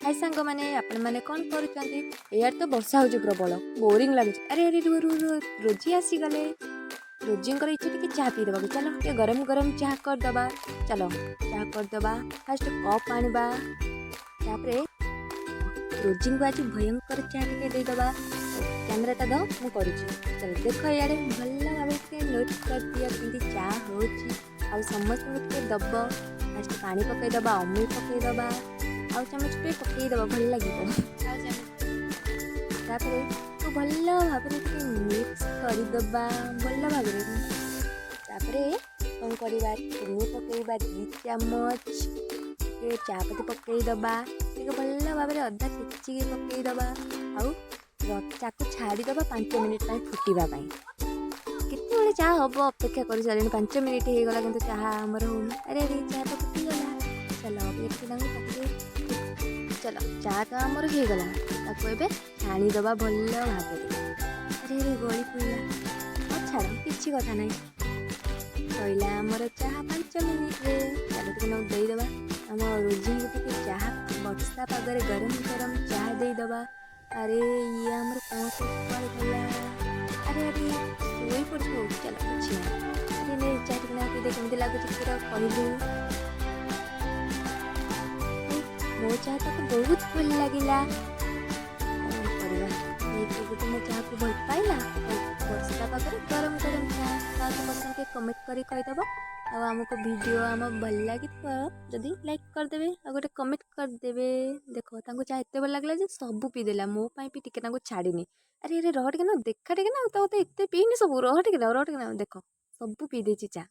High ସାଙ୍ଗମାନେ, ଆପଣମାନେ କ'ଣ କରୁଛନ୍ତି? ଏଇଆଡ଼େ ତ ବର୍ଷା ହେଉଛି ପ୍ରବଳ, ବୋରିଂ ଲାଗୁଛି। ଆରେ ଆରେ, ରୁହ ରୁହ ରୁହ, ରୋଜି ଆସିଗଲେ। ରୋଜିଙ୍କର ଇଚ୍ଛା ଟିକେ ଚାହା ପିଇଦେବାକୁ। ଚାଲ, ଟିକେ ଗରମ ଗରମ ଚାହା କରିଦେବା। ଚାଲ, ଚାହା କରିଦେବା। ଫାଷ୍ଟ କପ୍ ଆଣିବା, ତାପରେ ରୋଜିଙ୍କୁ ଆଜି ଭୟଙ୍କର ଚାହା ଟିକେ ଦେଇଦେବା। କ୍ୟାମେରାଟା ଦ, ମୁଁ କରୁଛି। ଚାଲ, ଦେଖ ଇଆଡ଼େ ଭଲ ଭାବରେ ଟିକେ ନୋଟ୍ କରିଦିଅ କେମିତି ଚା ହେଉଛି ଆଉ ସମସ୍ତଙ୍କୁ ଟିକେ ଦବ। ଫାଷ୍ଟ ପାଣି ପକାଇଦେବା, ଅମୁଲ ପକାଇଦେବା ଆଉ ଚାମଚ ଟିକେ ପକାଇଦେବା, ଭଲ ଲାଗିବ। ତାପରେ ତାକୁ ଭଲ ଭାବରେ ଟିକେ ମିକ୍ସ କରିଦେବା ଭଲ ଭାବରେ। ତାପରେ କ'ଣ କରିବା? ଚିନି ପକାଇବା 2 ଚାମଚ, ଟିକେ ଚାପତି ପକାଇଦେବା, ଟିକେ ଭଲ ଭାବରେ ଅଦା ଛେଚିକି ପକାଇଦେବା ଆଉ ଚାକୁ ଛାଡ଼ିଦେବା 5 ମିନିଟ୍ ପାଇଁ ଫୁଟିବା ପାଇଁ। କେତେବେଳେ ଚାହା ହେବ ଅପେକ୍ଷା କରିସାରିଲିଣି। 5 ମିନିଟ୍ ହେଇଗଲା କିନ୍ତୁ ଚାହା ଆମର ହେଉନି। ଆରେ ଆରେ, ଚାହା ତ ଫୁଟିଗଲା। ଚାଲ, ଅପେକ୍ଷା ଟିକେ ତାଙ୍କୁ ତାକୁ। ଚାଲ, ଚା ତ ଆମର ହେଇଗଲା, ତାକୁ ଏବେ ଛାଣିଦେବା ଭଲ ଭାବରେ। ଆରେ ଆରେ, ଗଳି ପଡ଼ିଲା। ହଁ, ଛାଡ଼, କିଛି କଥା ନାହିଁ। ସଇଲା ଆମର ଚାହା 5 ମିନିଟ୍ରେ। ଚାଲ, ଟିକେ ନାକୁ ଦେଇଦେବା ଆମ ରୋଜିଙ୍କୁ ଟିକେ ଚାହା। ବର୍ଷା ପାଗରେ ଗରମ ଗରମ ଚାହା ଦେଇଦେବା। ଆରେ, ଇଏ ଆମର କ'ଣ ସବୁ କୁଆଡ଼େ ଗଲା? ଆରେ ଆରେ, ଶୋଇ ପଡ଼ିଛି। ହଉ ଚାଲ, କିଛି ନାହିଁ। ଆରେ ନେ, ଚା ଟିକେ ନାକୁ ପିଇଦେ, କେମିତି ଲାଗୁଛି ଟିକେ କହିଲୁ। ମୋ ଚାହା ତାକୁ ବହୁତ ଭଲ ଲାଗିଲା। କ'ଣ କରିବା, ଏଇ ଗୋଟେ ମୋ ଚାହାକୁ ଭଲ ପାଇଲା। ଆଉ ବର୍ଷା ପାଗରେ ଗରମ ଗରମ ଚାହା କାହାକୁ ପସନ୍ଦ, ଟିକେ କମେଣ୍ଟ କରି କହିଦେବ। ଆଉ ଆମକୁ ଭିଡ଼ିଓ ଆମ ଭଲ ଲାଗିଥିବ ଯଦି ଲାଇକ୍ କରିଦେବେ ଆଉ ଗୋଟେ କମେଣ୍ଟ କରିଦେବେ। ଦେଖ, ତାଙ୍କୁ ଚା ଏତେ ଭଲ ଲାଗିଲା ଯେ ସବୁ ପିଇଦେଲା, ମୋ ପାଇଁ ବି ଟିକେ ତାଙ୍କୁ ଛାଡ଼ିନି। ଆରେ ଆରେ, ରହ ଟିକେ ନା, ଦେଖା ଟିକେ ନା, ତ ଏତେ ପିଇନି ସବୁ। ରହ ଟିକେ ନା, ରହ ଟିକେ ନା। ଦେଖ, ସବୁ ପିଇ ଦେଇଛି ଚା।